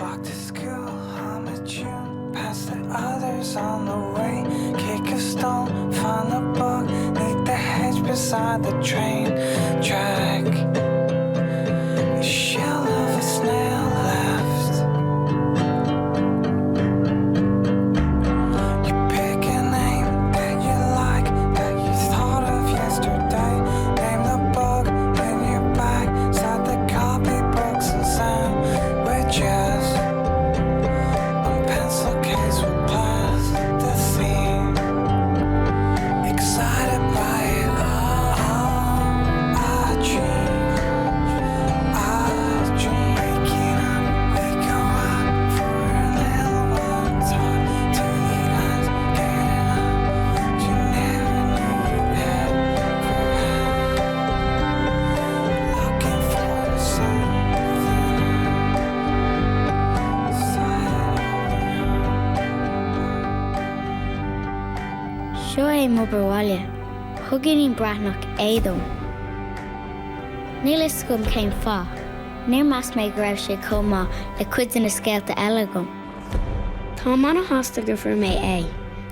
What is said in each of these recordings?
Walk to school, hum a tune, pass the others on the way. Kick a stone, find the bug, neath the hedge beside the train track. The shell of a snail left. You pick a name that you like, that you thought of yesterday. Name the bug in your bag, sat the copybooks and sandwiches. On pencil case with plasticine. Excited by it all. I dream, I dream. Waking up, we go out for a little while. Talk to the eyes, getting up. You never knew you ever had. Looking for something inside Seo é m'obair bhaile. Thug Iníon Breathnach é dom. Níl fhios agam cén fáth. Níor mheas mé go raibh sé chomh maith le cuid de na scéalta eile agam. Táim ana-shásta go bhfuair mé A,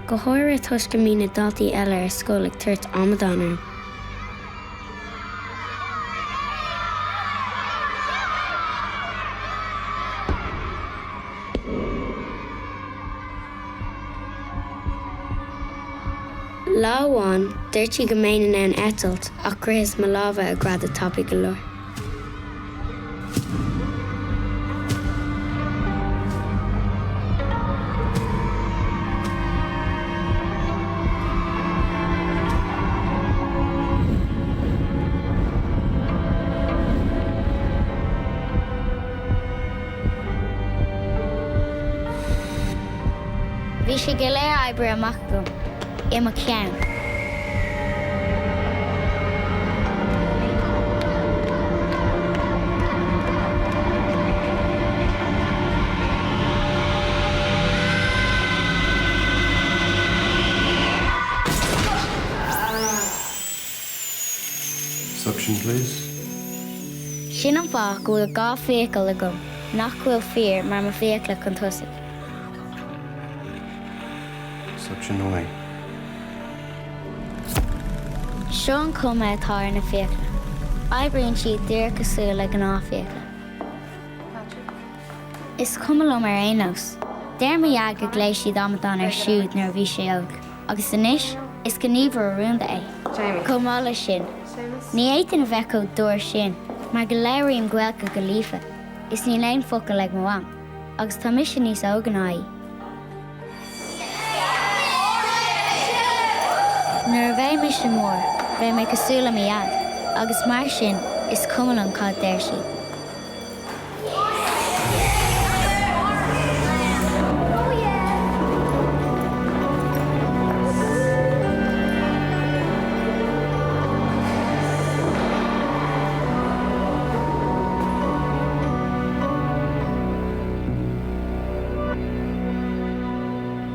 go háirithe toisc go mbíonn na daltaí eile ar scoil ag tabhairt amadán orm. Lá amháin, dúirt sí go mbeinn in ann eitilt ach shroicheas mo lámha a ghreadadh tapaidh go leor. Bhí sé go léir oibrithe amach agam i mo cheann. Suction, please. Sin an fáth go bhfuil 2 fiacail agam nach bhfuil fíor mar mo fiacla chun tosaigh. Suction away. Seo an chuma atá ar na fiacla. Oibríonn siad díreach cosúil le gnáthfhiacla. Is cuma liom ar aon nós. Deir mo dhaid gur ghlaoigh siad amadán air siúd nuair a bhí sé óg, agus anois is gníomhaire rúnda é. Chomh maith leis sin, ní fhéadfainn a bheith chomh dúr sin mar go labhraím Gaeilge go líofa is níl aon focal ag mo mham, agus tá mise níos óige ná í. Nuair a bheidh mise mór, beidh mé cosúil le mo dhaid, agus mar sin is cuma liom cad deir siad.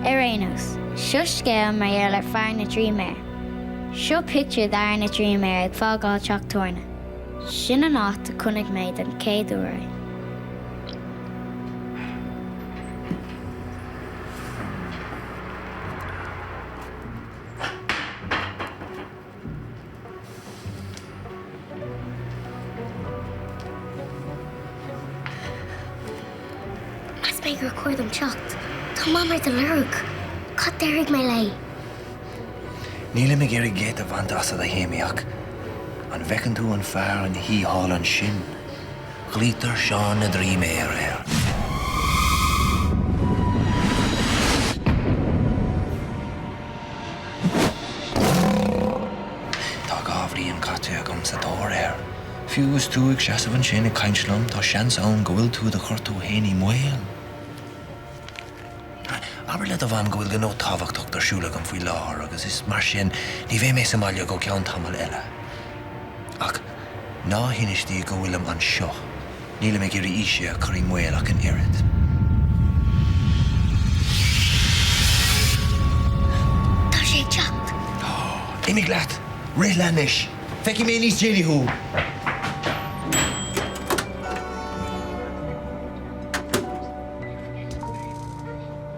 Ar aon nós, seo scéal mar gheall ar fear na dtrí méar. Seo pictiúr d'fhear na dtrí méar ag fágáil teach tábhairne. Sin an áit a chonaic mé den chéad uair é. Mheas mé gur chóir dom teacht. Tá Mam ar do lorg. Cad déarfaidh mé léi? Nílim ag iarraidh geit a bhaint asat, a Shéimí, ach an bhfeiceann tú an fear ina shuí thall ansin? Glaoitear Seán na dTrí Méar air. Tá 2 bhliain caite agam sa tóir air. Fiú is tú ag seasamh ansin ag caint liom, tá seans ann go bhfuil tú do chur tú fhéin i mbaol. Abair le do mham go bhfuil gnó tábhachtach ar siúl agam faoi láthair agus is mar sin ní bheidh mé sa mbaile go ceann tamaill eile. Ach ná hinis di go bhfuilim anseo. Nílim ag iarraidh ise a chur i mbaol ach an oiread. Tá sé ag teacht! Imigh leat! Rith leat anois! Feicfidh mé níos déanaí thú!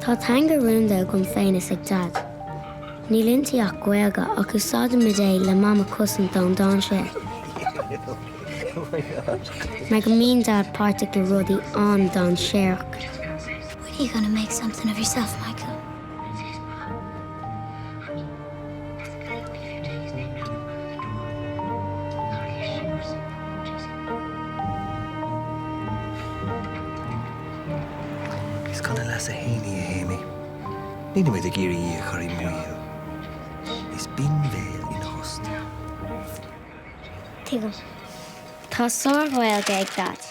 Tá teanga rúnda agam féin is ag Daid. Níl inti ach Gaeilge ach úsáidimid é le Mam a chosaint ón dainséar. Mar go mbíonn Daid páirteach i rudaí an-dainséarach. When are you gonna make something of yourself, Michael? Is chun a leasa fhéin í, a Shéimí. Nílimid ag iarraidh í a chur i mbaol. Is binbhéal ina thost. Tuigim. Tá sár-Ghaeilge ag Daid.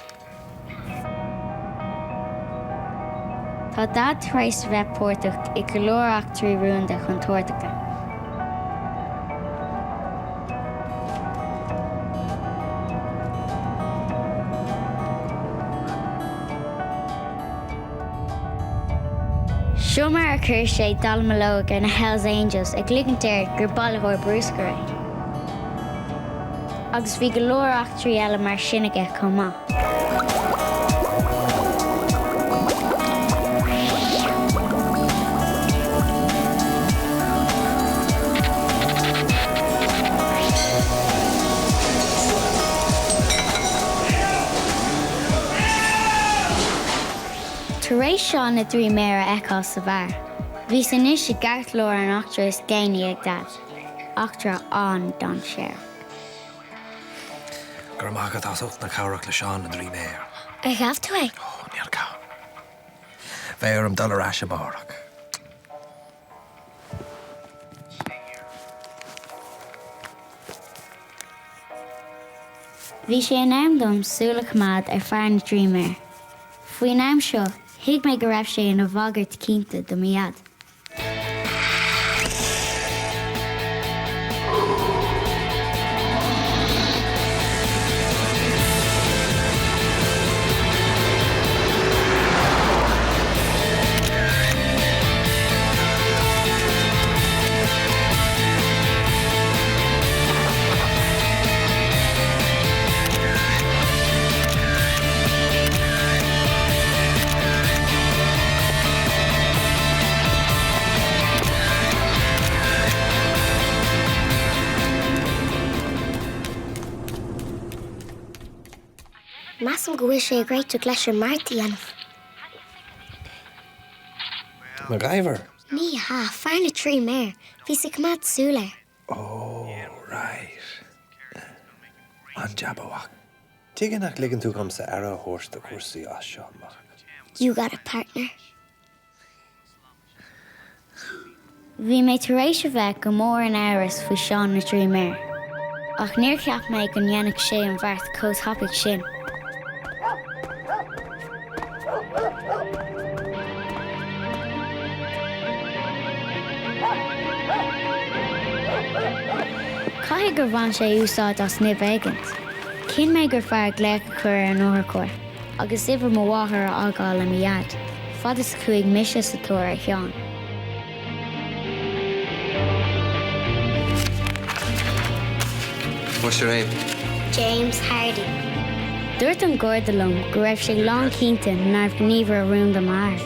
Tá Daid tar éis a bheith páirteach i go leor eachtraí rúnda contúirteacha. Seo mar a chuir sé dallamullóg ar na Hells Angels ag ligint air gur bailitheoir bruscair é. Agus bhí go leor eachtraí eile mar sin aige chomh maith. Tar éis Seán na dTrí Méar a fheiceáil sa bheár, bhíos anois i gceartlár an eachtra is déanaí ag Daid. Eachtra an-dainséarach. Go raibh maith agat as ucht na cabhrach le Seán na dTrí Méar. Ar ghabh tú é? Ó, níor gabhadh. Beidh orm dul ar ais amárach. Bhí sé in am dom súil a choimeád ar Fear na dTrí Méar. Faoin am seo, thuig mé go raibh sé ina bhagairt cinnte do mo Dhaid. Measaim go bhfuil sé ag réiteach leis an mbeart a dhéanamh. MacGyver? Ní hea, fear na dtrí méar. Bhíos ag coimeád súil air. Oh, right. An-jab, a mhac. Tuige nach ligeann tú dhomsa aire a thabhairt do chúrsaí as seo amach? You got a partner. Bhí mé tar éis a bheith go mór in amhras faoi Seán na dTrí Méar, ach níor cheap mé go ndéanfadh sé an bheart chomh tapaidh sin. Caithfidh gur bhain sé úsáid as nimh éigint. Chinn mé gur fearr glaoch a chur ar an otharcharr agus uimhir mo mháthar a fhágáil le mo Dhaid, fad is a chuaigh mise sa tóir ar Sheán. What's your name? James Hardy. Dúirt an Garda liom go raibh sé lánchinnte nárbh ghníomhaire rúnda m'athair.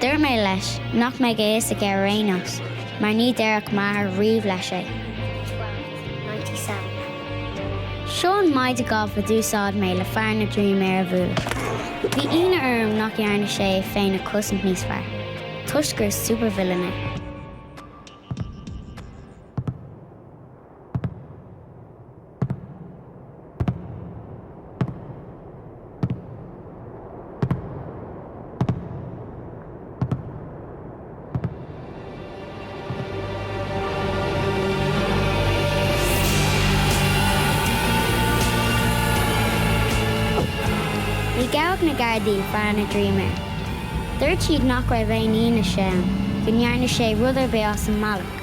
Dúirt mé leis nach mbeadh a fhios aige ar aon nós, mar ní déarfadh m'athair riamh leis é. 97. Seo an maide gailf a d'úsáid mé le fear na dtrí méar a bhualadh. Bhí ionadh orm nach ndearna sé é féin a chosaint níos fearr, toisc gur supervillain é. Ní ghabhfadh na Gardaí fear na dtrí méar. Dúirt siad nach raibh aon fhianaise ann go ndearna sé rud ar bith as an mbealach,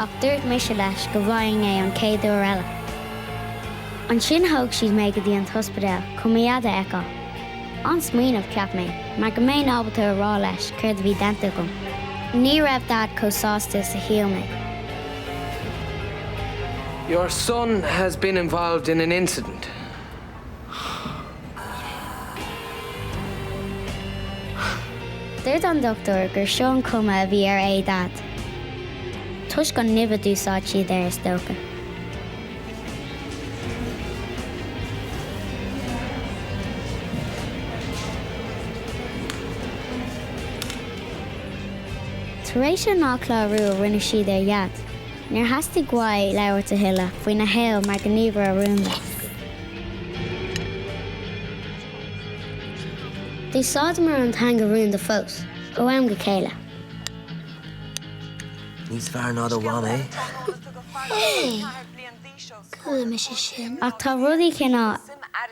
ach dúirt mise leis go bhfaighinn é an chéad uair eile. Ansin thóg siad mé go dtí an t-ospidéal chun mo Dhaid a fheiceáil. An-smaoineamh, cheap mé, mar go mbeinn ábalta a rá leis céard a bhí déanta agam. Ní raibh Daid chomh sásta is a shíl mé. Your son has been involved in an incident. Dúirt an dochtúir gur seo an chuma a bhí ar aghaidh Dhaid. Toisc an nimh a d'úsáid siad air, is dócha. Tar éis an athchlárú a rinne siad ar Dhaid, níor theastaigh uaidh labhairt a thuilleadh faoina shaol mar ghníomhaire rúnda. D'úsáideamar an teanga rúnda fós, ó am go chéile. Níos fearr ná do mham é. Hey! Chuala mise sin. Ach tá rudaí cineál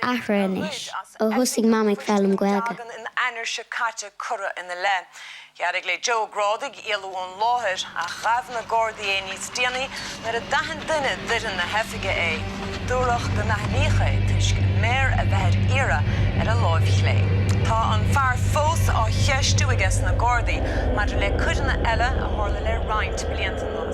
athraithe anois ó thosaigh Mam ag foghlaim Gaeilge. D'éirigh le Joe Ó Grádaigh éalú ón láthair ach ghabh na Gardaí é níos déanaí nuair a d'aithin duine d'fhoireann na hoifige é. Dúradh go n-aithníodh é toisc méar a bheith ar iarraidh ar a láimh chlé. Tá an fear fós á cheistiú aige sna Gardaí maidir le coireanna eile a tharla le roinnt blianta anuas.